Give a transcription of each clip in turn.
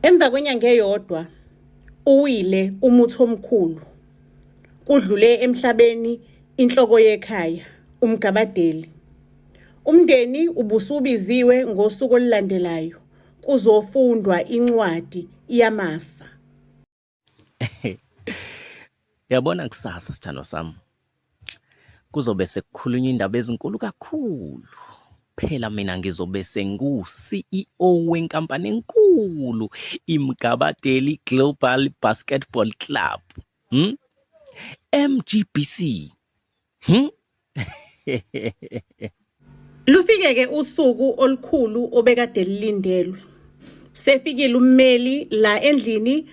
Emva kwenyanga eyodwa uwile umuthi omkhulu kudlule emhlabeni inhloko yekhaya uMgabadeli. Umndeni ubusubiziwe ngosuku olulandelayo kuzofundwa incwadi yamafa. Yabona kusasa sithandwa sami kuzobe sekukhulunywa indaba ezinkulu kakhulu. Phela mina ngizobe sengu-CEO wenkampani enkulu iMgabadeli Global Basketball Club. Hmm? MGBC. Hmm? Lufike-ke usuku olukhulu obekade lulindelwe. Sefikile ummeli la endlini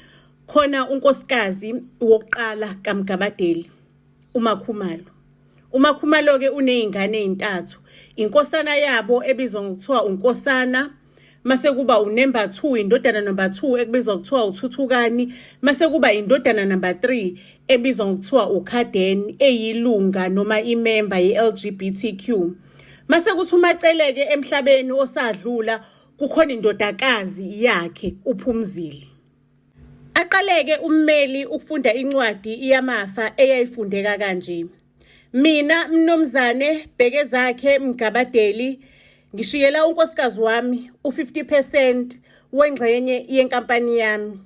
khona unkosikazi wokuqala kaMgabadeli, uMakhumalo. UMakhumalo-ke uney'ngane ey'ntathu. Inkosana yabo ebizwa ngokuthiwa uNkosana, mase kuba unumber 2 indodana number 2 ekubizwa kuthiwa uThuthukani mase kuba indodana number 3 ebizwa ngokuthiwa uKhaden eyilunga noma imember ye-LGBTQ mase kuthi uMaceleke emhlabeni osadlula kukhona indodakazi yakhe uPhumzile Aqaleke ummeli ukufunda incwadi yamafa eyayifundeka kanje. Mina mnumzane Bhekezakhe Mgabadeli ngishiyela unkosikazi wami u-50 percent wengxenye yenkampani yami.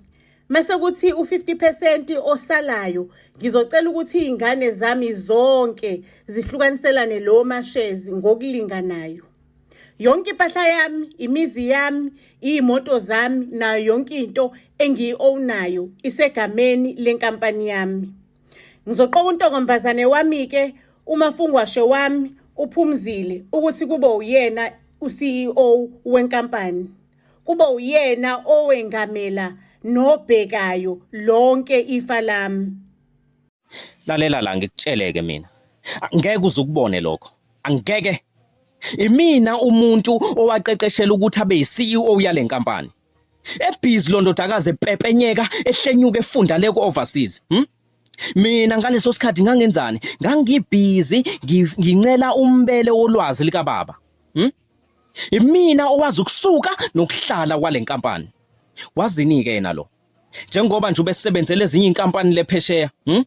Mase kuthi u-50 percent osalayo ngizocela ukuthi iy'ngane zami zonke zihlukaniselane lowo mashezi ngokulinganayo. Yonke impahla yami, imizi yami, iy'moto zami nayo yonke into engiyi-ownayo isegameni lenkampani yami. Ngizoqoka untokombazane wami-ke umafungwashe wami uPhumzile ukuthi kube uyena u-CEO wenkampani. Kube uyena owengamela nobhekayo lonke ifa lami. Lalela la ngikutsheleke mina. Angeke uze ukubone lokho. Angeke. Imina umuntu owaqeqeshela ukuthi abe yi-CEO yale nkampani. Ebhizi lo ndodakazi epepenyeka ehlenyuka efunda le ku-overseas. Hmm? Mina ngaleso sikhathi ngangenzani? Ngangibhizi ngincela umbele wolwazi likababa. Hmm? Imina owazi ukusuka nokuhlala kwale nkampani. Wazini-ke yena lo? Njengoba nje ubesebenzela ezinye inkampani lephesheya, hm?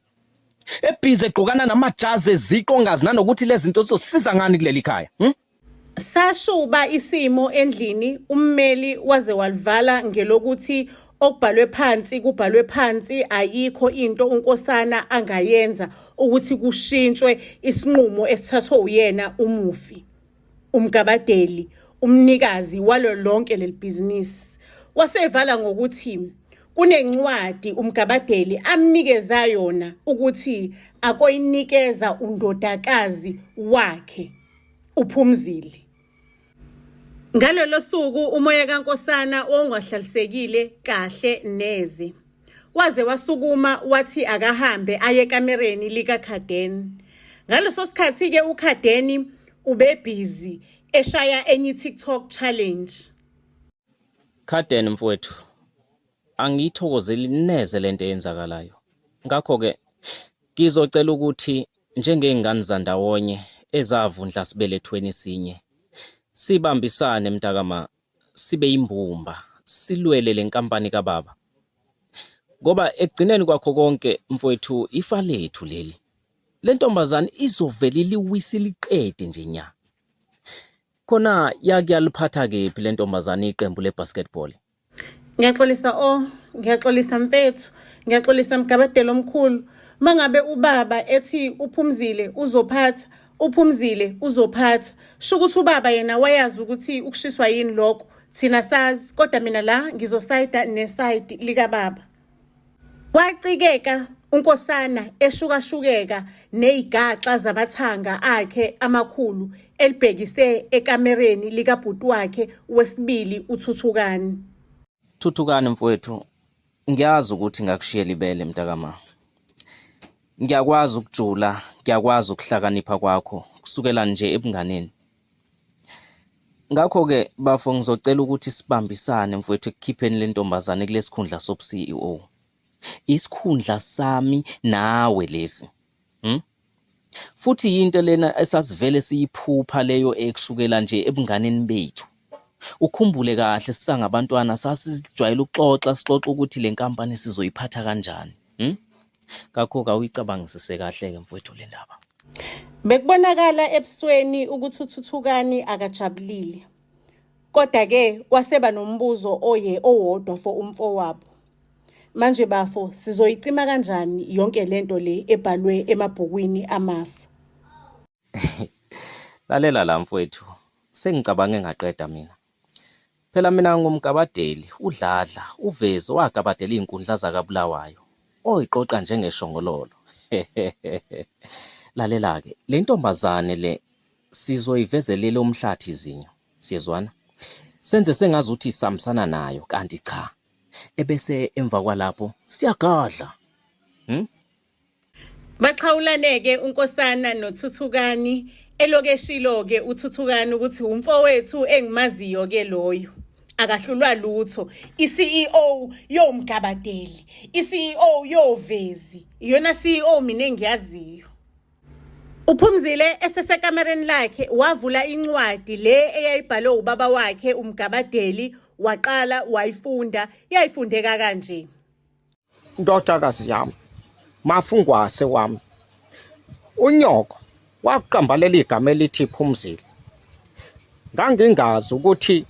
Ebhizi egqokana namajazi eziqo ngazi nanokuthi lezi zinto zizosiza ngani kuleli khaya, hm? Sashuba isimo endlini ummeli waze walivala ngelokuthi okubhalwe phansi kubhalwe phansi ayikho into uNkosana angayenza ukuthi kushintshwe isinqumo esithathwe uyena umufi. uMgabadeli, umnikazi walo lonke leli bhizinisi, wasevala ngokuthi kunencwadi uMgabadeli amnikeza yona ukuthi akoyinikeza undodakazi wakhe uPhumzile. Ngalolo suku umoya kaNkosana wawungahlalisekile kahle neze. Waze wasukuma wathi akahambe aye ekamereni likaKhaden. Ngaleso sikhathi-ke uKhadeni ubebhizi eshaya enye i-TikTok challenge. Khaden mfowethu, angiyithokozeli neze lento eyenzakalayo. Ngakho-ke ngizocela ukuthi njengey'ngane zandawonye ezavundla sibelethweni sinye, sibambisane mntakama sibe imbumba silwele le nkampani kababa ngoba ekugcineni kwakho konke mfowethu ifa lethu leli le ntombazane izovele iliwise liqede nje nya khona yake yaliphatha kephi le ntombazane iqembu le-basketball Ngiyaxolisa o, oh, ngiyaxolisa mfethu, ngiyaxolisa mgabadelo omkhulu. Mangabe ubaba ethi uphumzile uzophatha, uphumzile uzophatha. Sho ukuthi ubaba yena wayazi ukuthi ukushiswa yini lokho. Thina sazi, kodwa mina la ngizosayida nesayidi likababa. Wacikeka uNkosana eshukashukeka nezigaxa zamathanga akhe amakhulu elibhekise ekamereni likabhuti wakhe wesibili uThuthukani. Thuthukani mfowethu, ngiyazi ukuthi ngakushiyela ibele mntakama. Ngiyakwazi ukujula, ngiyakwazi ukuhlakanipha kwakho kusukela nje ebunganeni. Ngakho-ke bafo ngizocela ukuthi sibambisane mfowethu ekukhipheni le ntombazane kulesikhundla sobu-CEO. Isikhundla sami nawe lesi. Hmm? Futhi yinto lena esasivele siyiphupha leyo ekusukela nje ebunganeni bethu. Ukhumbule kahle sisangabantwana sasijwayele ukuxoxa sixoxa ukuthi le nkampani sizoyiphatha kanjani. Hmm? Ngakho-ke awuyicabangisise kahle-ke mfowethu le ndaba. Bekubonakala ebusweni ukuthi uThuthukani akajabulile. Kodwa-ke waseba nombuzo oye owodwa for umfowabo. Manje bafo sizoyicima kanjani yonke lento le ebhalwe emabhukwini amafa? Lalela la mfowethu, sengicabange ngaqeda mina. Phela mina ngumgabadeli, uDladla, uVezi owagabadela iy'nkundla zakaBulawayo, oyiqoqa njengeshongololo. Lalela-ke, le ntombazane le sizoyivezelela umhlathi izinyo, siyezwana? Senze sengazuthi sihambisana nayo kanti cha. Ebese emva kwalapho siyagadla. Hmm? Baxhawulane-ke uNkosana noThuthukani eloku eshilo-ke uThuthukani ukuthi umfowethu engimaziyo-ke loyo akahlulwa lutho i-CEO yomgabadeli i-CEO yovezi iyona CEO mina engiyaziyo Uphumzile esesekamereni lakhe wavula incwadi le eyayibhalwe ubaba wakhe umgabadeli waqala wayifunda yayifundeka kanje Ndodakazi yami, mafungwase wami, unyoko wakuqambalela igama elithi Phumzile. Ngangingazi ukuthi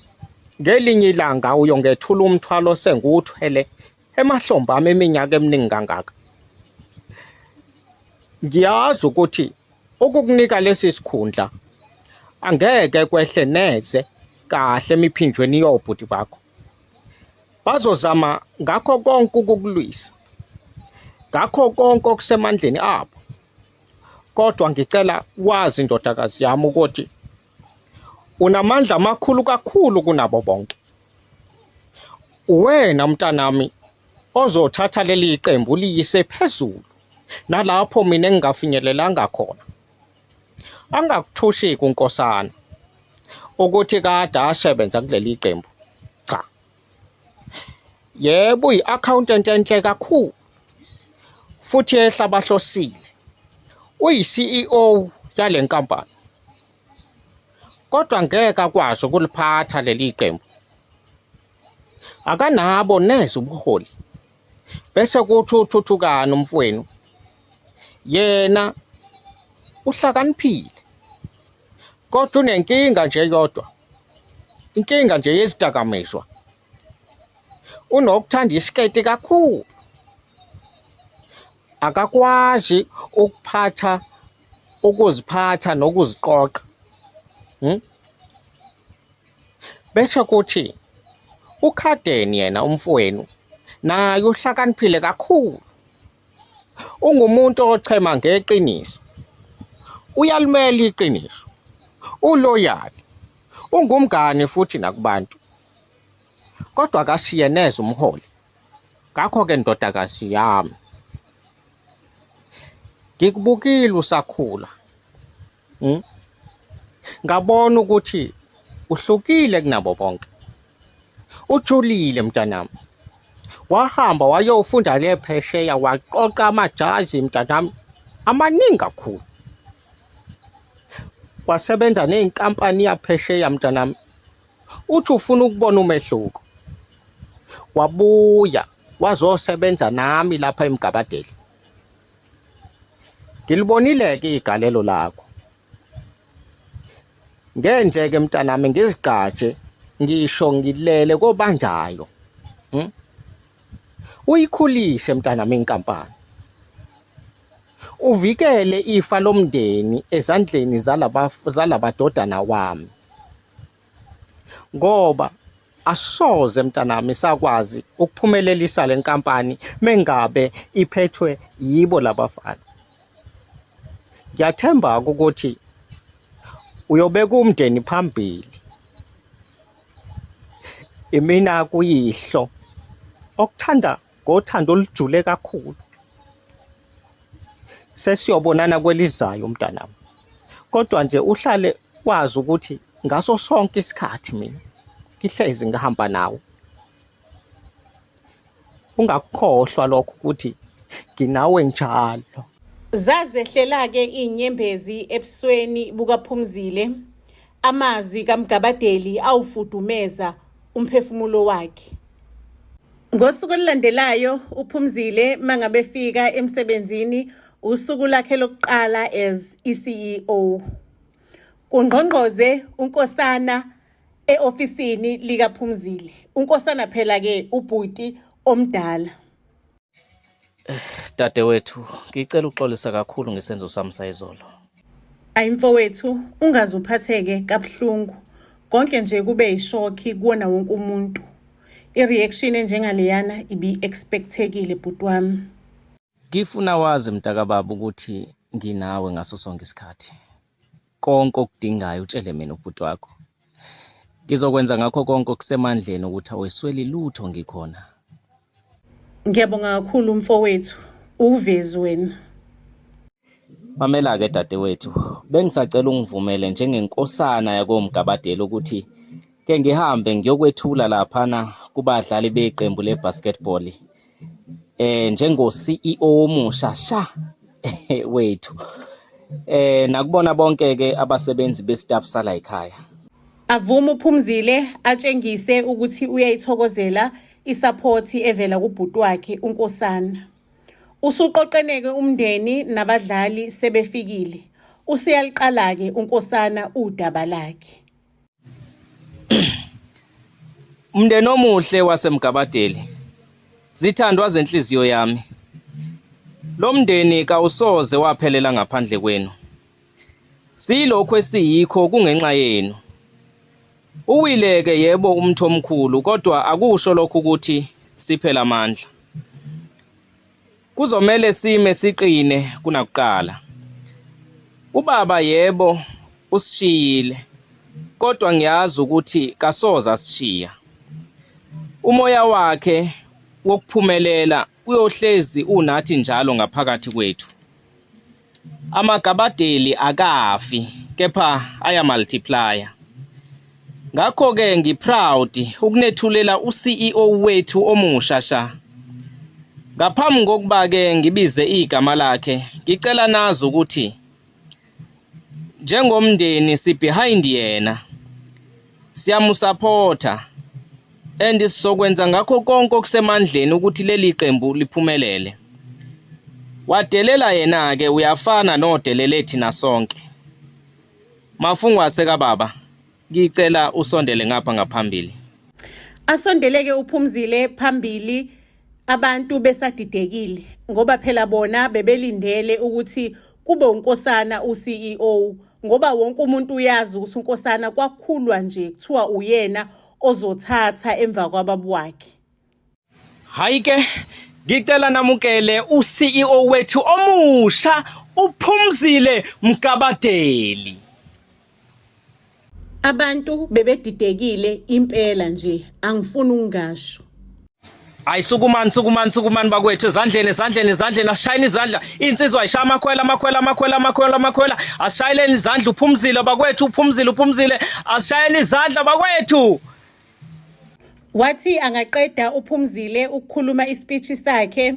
ngelinye ilanga uyongethula umthwalo sengiwuthwele emahlombe ami iminyaka eminingi kangaka. Ngiyazi ukuthi ukukunika lesi sikhundla angeke kwehle neze kahle emiphinjweni yobhuti bakho. Bazozama ngakho konke ukukulwisa, ngakho konke okusemandleni abo. Kodwa ngicela wazi ndodakazi yami ukuthi unamandla amakhulu kakhulu kunabo bonke. Uwena mntanami ozothatha leli qembu liyise phezulu nalapho mina engingafinyelelanga khona. Angakuthushi kuNkosana ukuthi kade asebenza kuleli qembu. Cha. Yebo uyi-accountant enhle kakhulu futhi ehlabahlosile. Uyi-CEO yale nkampani. Kodwa ngeke akwazi ukuliphatha leli qembu. Akanabo neze ubuholi. Bese kuthi uthuthukani umfwenu yena uhlakaniphile kodwa unenkinga nje yodwa inkinga nje yezidakamizwa unokuthanda isiketi kakhulu akakwazi ukuphatha ukuziphatha nokuziqoqa hmm? Bese kuthi uKhaden yena umfowenu naye uhlakaniphile kakhulu. Ungumuntu ochema ngeqiniso. Uyalimela iqiniso. Uloyal. Ungumngani futhi nakubantu. Kodwa akasiye neze umholi. Ngakho-ke ndodakazi yami, ngikubukile usakhula. Hmm? Ngabona ukuthi uhlukile kunabo bonke. Ujulile mntanami. Wahamba wayofunda le phesheya waqoqa amajazi mntanami amaningi kakhulu. Wasebenza ney'nkampani yaphesheya mntanami. Uthi ufuna ukubona umehluko. Wabuya wazosebenza nami lapha eMgabadeli. Ngilibonile-ke igalelo lakho. Ngenje-ke mntanami ngizigqaje ngisho ngilele kobandayo. Hmm? Uyikhulise mntanami inkampani. Uvikele ifa lomndeni ezandleni zalaba zalabadodana wami. Ngoba asoze mntanami sakwazi ukuphumelelisa le nkampani mengabe iphethwe yibo labafana. Ngiyathemba ukuthi uyobeka umndeni phambili. Imina kuyihlo okuthanda ngothando olujule kakhulu. Sesiyobonana kwelizayo mntanami. Kodwa nje uhlale wazi ukuthi ngaso sonke isikhathi mina ngihlezi ngihamba nawe. Ungakukhohlwa lokho ukuthi nginawe njalo. Zazehlela-ke iy'nyembezi ebusweni bukaPhumzile. Amazwi kaMgabadeli awufudumeza umphefumulo wakhe. Ngosuku olulandelayo uPhumzile mangabe efika emsebenzini usuku lakhe lokuqala as i-CEO. Kungqongqoze uNkosana e-ofisini likaPhumzile. UNkosana phela ke ubhuti omdala. Dadewethu, ngicela ukuxolisa kakhulu ngesenzo sami sayizolo. Ayi mfowethu, ungaze uphatheke kabuhlungu. Konke nje kube yishokhi kuwona wonke umuntu. I-reaction enjengaleyana ibi-expectekile bhuti wami. Ngifuna wazi mntakababa ukuthi nginawe ngaso sonke isikhathi. Konke okudingayo utshele mina ubhuti wakho. Ngizokwenza ngakho konke okusemandleni ukuthi awesweli lutho ngikhona. Ngiyabonga kakhulu mfowethu, uwuvezi wena. Mamela-ke dadewethu, bengisacela ungivumele njengenkosana yakoMgabadeli ukuthi ke ngihambe ngiyokwethula laphana kubadlali beqembu le-basketball njengo CEO omusha sha wethu. Nakubona bonke ke abasebenzi be-staff sala ekhaya. Avume uPhumzile atshengise ukuthi uyayithokozela isaphothi evela kubhuti wakhe uNkosana. Usuqoqeneke umndeni nabadlali sebefikile. Useyaliqala-ke uNkosana udaba lakhe. Mndeni omuhle waseMgabadeli, zithandwa zenhliziyo yami. Lo mndeni kawusoze waphelela ngaphandle kwenu. Siyilokhu esiyikho kungenxa yenu. Uwile-ke yebo umthi omkhulu kodwa akusho lokhu ukuthi siphela amandla. Kuzomele sime siqine kunakuqala. Ubaba yebo usishiyile kodwa ngiyazi ukuthi kasoze asishiya. Umoya wakhe wokuphumelela uyohlezi unathi njalo ngaphakathi kwethu. Amagabadeli akafi kepha aya-multiplier. Ngakho-ke ngi-proud ukunethulela u-CEO wethu omusha sha. Ngaphambi kokuba-ke ngibize igama lakhe, ngicela nazi ukuthi njengomndeni si-behind yena. Siyamusaphotha and sizokwenza ngakho konke okusemandleni ukuthi leli qembu liphumelele. Wadelela yena-ke uyafana nodelele thina sonke. Mafungwase kababa, ngicela usondele ngapha ngaphambili. Asondeleke uPhumzile phambili abantu besadidekile ngoba phela bona bebelindele ukuthi kube uNkosana uCEO ngoba wonke umuntu uyazi ukuthi uNkosana kwakhulwa nje kuthiwa uyena ozothatha emva kwababa wakhe. Hayi ke ngicela namukele uCEO wethu omusha uPhumzile Mgabadeli. Abantu bebedidekile impela nje angifuni ukungasho. Hayi sukumani sukumani sukumani bakwethu ezandleni ezandleni ezandleni asishayeni izandla insizwa ayishaya amakhwela amakhwela amakhwela amakhwela amakhwela asishayeleni izandla uphumzile bakwethu uphumzile uphumzile asishayeni izandla bakwethu. Wathi angaqeda uPhumzile ukukhuluma ispeech sakhe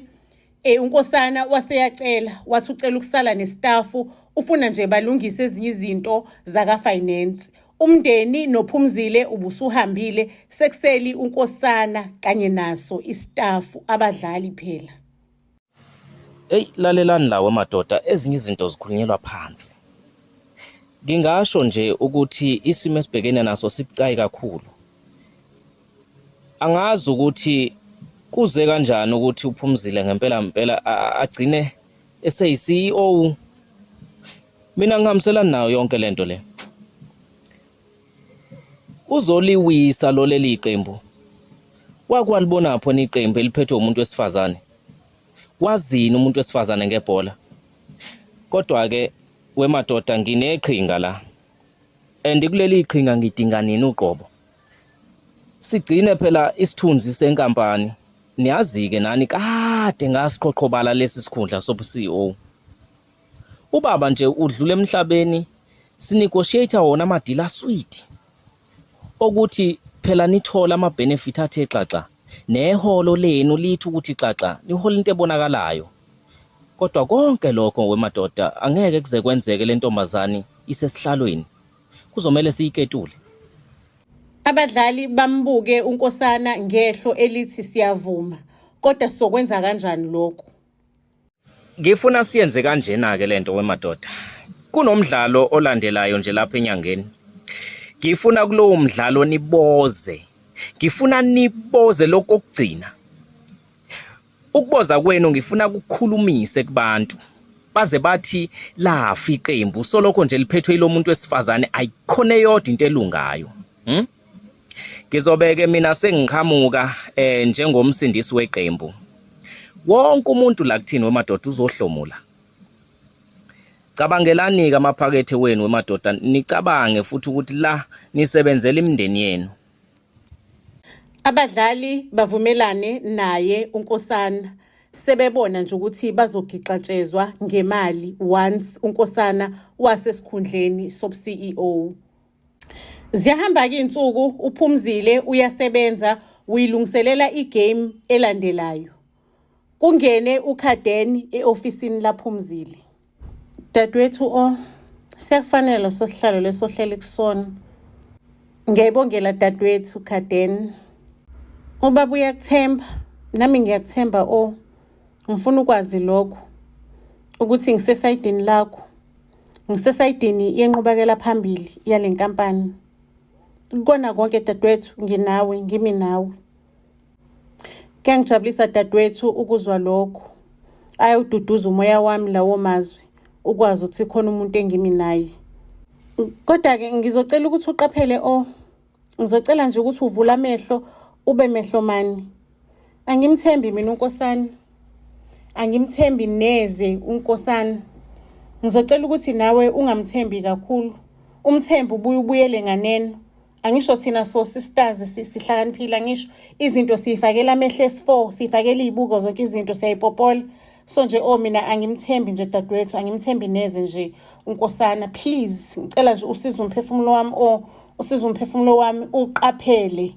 Eh uNkosana waseyacela wathi ucela ukusala nestafu ufuna nje balungise ezinye izinto zaka finance. Umndeni noPhumzile ubusuhambile sekuseli uNkosana kanye naso istafu abadlali phela. Eyi lalelani lawo madoda ezinye izinto zikhulunyelwa phansi. Ngingasho nje ukuthi isimo esibhekene naso sibucayi kakhulu. Angazi ukuthi kuze kanjani ukuthi uPhumzile ngempela ngempela agcine eseyi-CEO. Mina ngihambiselani nayo yonke lento le. Uzoliwisa lo leli qembu. Wakwalibonaphi wena iqembu eliphethwe umuntu wesifazane? Wazini umuntu wesifazane ngebhola? Kodwa-ke wemadoda ngineqhinga la. And kuleli qhinga ngidinga nini uqobo. Sigcine phela isithunzi senkampani. Niyazi-ke nani kade ngasiqhoqhobala lesi sikhundla sobu-CEO. Ubaba nje udlula emhlabeni sinegotiate wona amadili aswidi okuthi phela nithole ama-benefit athe xaxa neholo lenu lithi ukuthi xaxa nihola into ebonakalayo. Kodwa konke lokho wemadoda angeke kuze kwenzeke le ntombazane isesihlalweni. Kuzomele siyiketule. Abadlali bambuke uNkosana ngehlo elithi siyavuma, kodwa sizokwenza kanjani lokho? Ngifuna siyenze kanjena-ke lento wemadoda. Kunomdlalo olandelayo nje lapha enyangeni. Ngifuna kulowo mdlalo niboze. Ngifuna niboze lokhu kokugcina. Ukuboza kwenu ngifuna kukhulumise kubantu. Baze bathi lafa iqembu solokho nje liphethwe ilomuntu wesifazane ayikhona eyodwa into elungayo. Hmm? Ngizobeke mina sengiqhamuka eh njengomsindisi weqembu. Wonke umuntu la kuthini wemadoda uzohlomula. Cabangelani-ke amaphakethe wenu wemadoda nicabange futhi ukuthi la nisebenzela imindeni yenu. Abadlali bavumelane naye uNkosana sebebona nje ukuthi bazogixatshezwa ngemali once uNkosana wasesikhundleni sobu-CEO. Ziyahamba-ke iy'nsuku uPhumzile uyasebenza uyilungiselela igame elandelayo. Kungene uKhaden e-ofisini laPhumzile. Dadewethu o, siyakufanela leso sihlalo leso ohleli kusona. Ngiyayibongela dadewethu Khaden. Ubaba uyakuthemba, nami ngiyakuthemba o. Ngifuna ukwazi lokho ukuthi ngisesayidini lakho. Ngisesayidini yenqubekela phambili yale nkampani. Kukona konke dadewethu nginawe, ngimi nawe. Kuyangijabulisa dadewethu ukuzwa lokho. Ayawududuza umoya wami lawo mazwi ukwazi ukuthi khona umuntu engimi naye. Kodwa-ke ngizocela ukuthi uqaphele o. Ngizocela nje ukuthi uvule amehlo ube mehlo mani. Angimthembi mina uNkosana. Angimthembi neze uNkosana. Ngizocela ukuthi nawe ungamthembi kakhulu. Umthembi ubuye ubuyele nganeno. Angisho thina so sisters sihlakaniphile angisho izinto siyifakela amehlo esi-4 siyifakela iy'buko zonke izinto siyayipopola. So nje oh mina angimthembi nje dadewethu angimthembi neze nje uNkosana please ngicela nje usize umphefumulo wami oh usize umphefumulo wami uqaphele.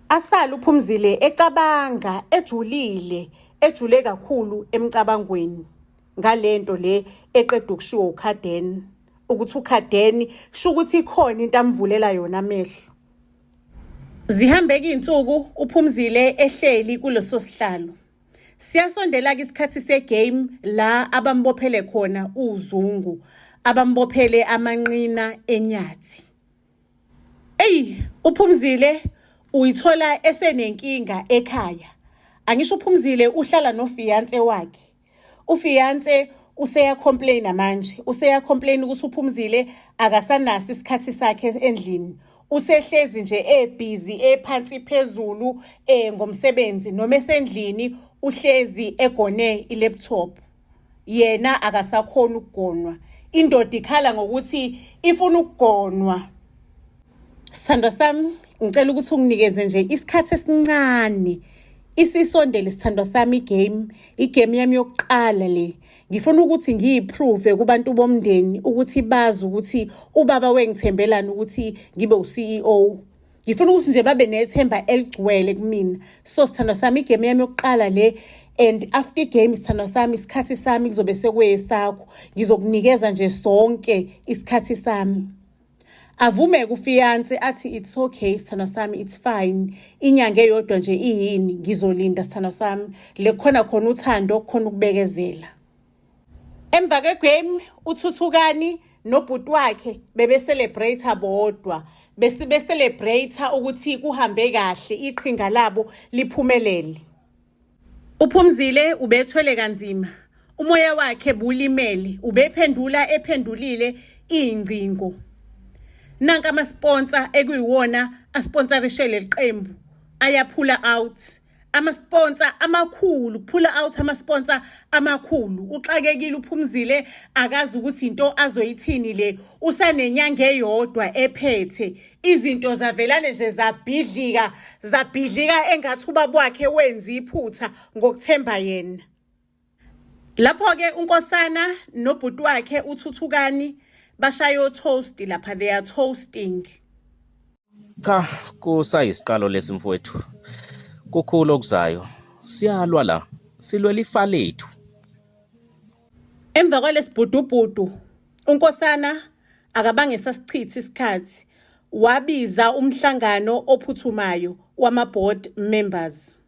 Asale uPhumzile ecabanga ejulile ejule kakhulu emcabangweni ngalento le eqeda ukushiwo uKhaden ukuthi uKhaden sho ukuthi ikhona into amvulela yona amehlo. Zihambeka iy'nsuku uPhumzile ehleli kuleso sihlalo. Siyasondela-ke isikhathi segame la abambophele khona uZungu, abambophele amanqina enyathi. Eyi uPhumzile uyithola esenenkinga ekhaya. Angisho uPhumzile uhlala nofiance wakhe. Ufiance useya-complaina manje, useya-complain ukuthi uPhumzile akasanaso isikhathi sakhe endlini. Usehlezi nje ebhizi ephansi phezulu ngomsebenzi noma esendlini uhlezi egone i-laptop. Yena akasakhoni ukugonwa. Indoda ikhala ngokuthi ifuna ukugonwa. Sithandwa sami, ngicela ukuthi unginikeze nje isikhathi esincane. Isisondele sithandwa sami igame, igame yami yokuqala le. Ngifuna ukuthi ngiyiprove kubantu bomndeni ukuthi bazi ukuthi ubaba wengithembelani ukuthi ngibe u-CEO. Ngifuna ukuthi nje babe nethemba eligcwele kumina. So sithandwa sami igame yami yokuqala le and after igame sithandwa sami isikhathi sami kuzobe sekwesakho. Ngizokunikeza nje sonke isikhathi sami. Avume kufiance athi it's okay sithandwa sami it's fine. Inyanga eyodwa nje iyini ngizolinda sithandwa sami. Le khona khona uthando khona ukubekezela. Emva kwegame uThuthukani nobhuti wakhe bebe-celebrate bodwa bese-celebrate ukuthi kuhambe kahle iqhinga labo liphumelele. UPhumzile ubethwele kanzima umoya wakhe bulimele ubephendula ephendulile iy'ngcingo. Nanka ama-sponsor ekuyiwona asponsorishe leli qembu ayaphula out. Ama-sponsor amakhulu pull out ama-sponsor amakhulu uxakekile uPhumzile akazi ukuthi into azoyithini le usanenyanga eyodwa ephethe izinto zavelane nje zabhidlika zabhidlika engathi ubaba wakhe wenza iphutha ngokuthemba yena. Lapho-ke uNkosana nobhuti wakhe uThuthukani bashaya o-toast lapha they are toasting. Cha, kusayisiqalo lesi mfowethu. Kukhulu okuzayo. Siyalwa la. Silwela ifa lethu. Emva kwalesibhudubhudu uNkosana Akabange esasichitha isikhathi, wabiza umhlangano ophuthumayo wama-board members.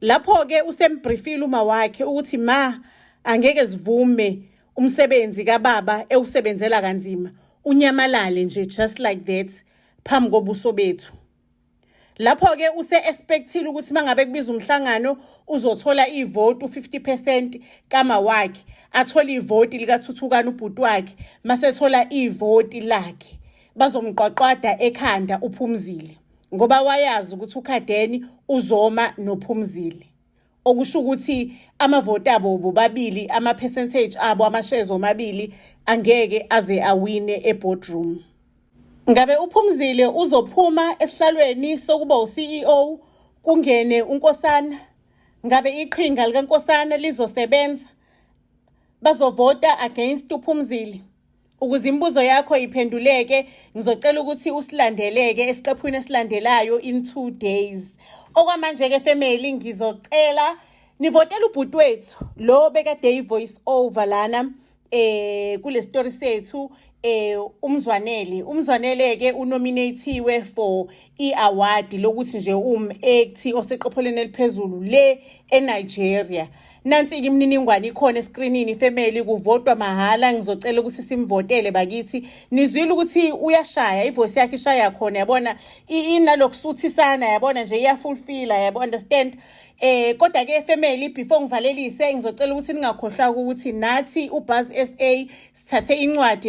Lapho-ke usembriefile uma wakhe ukuthi ma angeke sivume umsebenzi kababa ewusebenzela kanzima unyamalale nje just like that phambi kobuso bethu. Lapho-ke use-expectile ukuthi uma ngabe kubiza umhlangano uzothola ivoti u-50 percent kama wakhe, athole ivoti likaThuthukani ubhuti wakhe, masethola ivoti lakhe bazomqwaqwada ekhanda uPhumzile ngoba wayazi ukuthi uKhadeni uzoma noPhumzile. Okusho ukuthi amavoti abo bobabili, ama-percentage abo, ama-shares omabili angeke aze awine e-boardroom. Ngabe uPhumzile uzophuma esihlalweni sokuba u-CEO kungene uNkosana? Ngabe iqhinga likaNkosana lizosebenza? Bazovota against uPhumzile? Ukuze imibuzo yakho iphenduleke, ngizocela ukuthi usilandeleke esiqephwini esilandelayo in 2 days. Okwamanje-ke family, ngizocela nivotele ubhuti wethu lo bekade i-voice over lana kule story sethu, uMzwanele. UMzwanele ke unominatiwe for i-award lokuthi nje um-act oseqophelweni eliphezulu le eNigeria. Nansi-ke imininingwane ikhona eskrinini family, kuvotwa mahhala. Ngizocela ukuthi simvotele bakithi. Nizwile ukuthi uyashaya, ivoice yakhe ishaya khona, yabona inalokusuthisana, yabona nje iyafulfilla, yabo, understand? Kodwa ke family, before ngivalelise ngizocela ukuthi ningakhohlwa ukuthi nathi uBuzz SA sithathe incwadi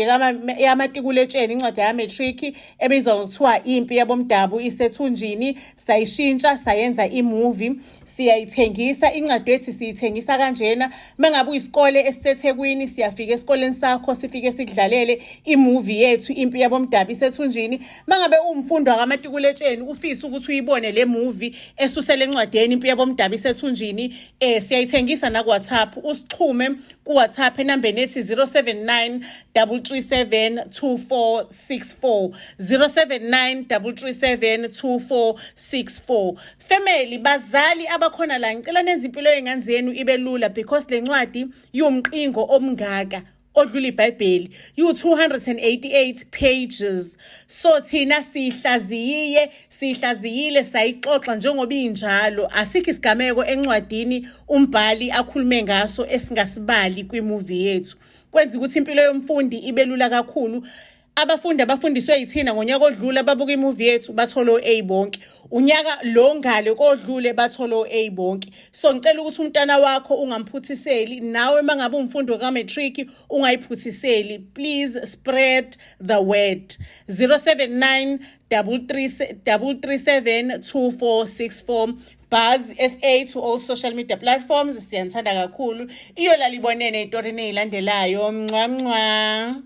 yamatikuletsheni, incwadi ya-matric ebizwa ngokuthiwa Impi Yabomdabu Isethunjini, sayishintsha sayenza imovie, siyayithengisa incwadi ethi siyithengisa kanjena. Mengabe uyisikole esiseThekwini, siyafika esikoleni sakho sifike sikudlalele imovie yethu Impi Yabomdabu Isethunjini. Mangabe uwumfundi wakamatikuletsheni ufisa ukuthi uyibone le movie esusele encwadini Impi Yabomdabu Isethunjini, siyayithengisa na ku WhatsApp, usixhume ku WhatsApp enambeni ethi 079 337 2464, 079 337 2464. Family, bazali abakhona la, ngicela nenze impilo yengane zenu ibe lula because le ncwadi iwumqingo omngaka odlula iBhayibheli, yu-288 pages. So thina siyihlaziyiye, siyihlaziyile, sayixoxa njengoba injalo. Asikho isigameko encwadini umbhali akhulume ngaso esingasibali kwimovie yethu. Kwenza ukuthi impilo yomfundi ibe lula kakhulu. Abafundi abafundiswe yithina ngonyaka odlule babuka imovie yethu bathola o-A bonke. Unyaka lo ngale kodlule bathola o-A bonke. So ngicela ukuthi umntwana wakho ungamphuthiseli, nawe mangabe umfundi ka-matric ungayiphuthiseli. Please spread the word. 079 337 2464, Buzz SA to all social media platforms. Siyanithanda kakhulu. Iyolala ibonene ey'torini ey'landelayo. Mncwa mncwa.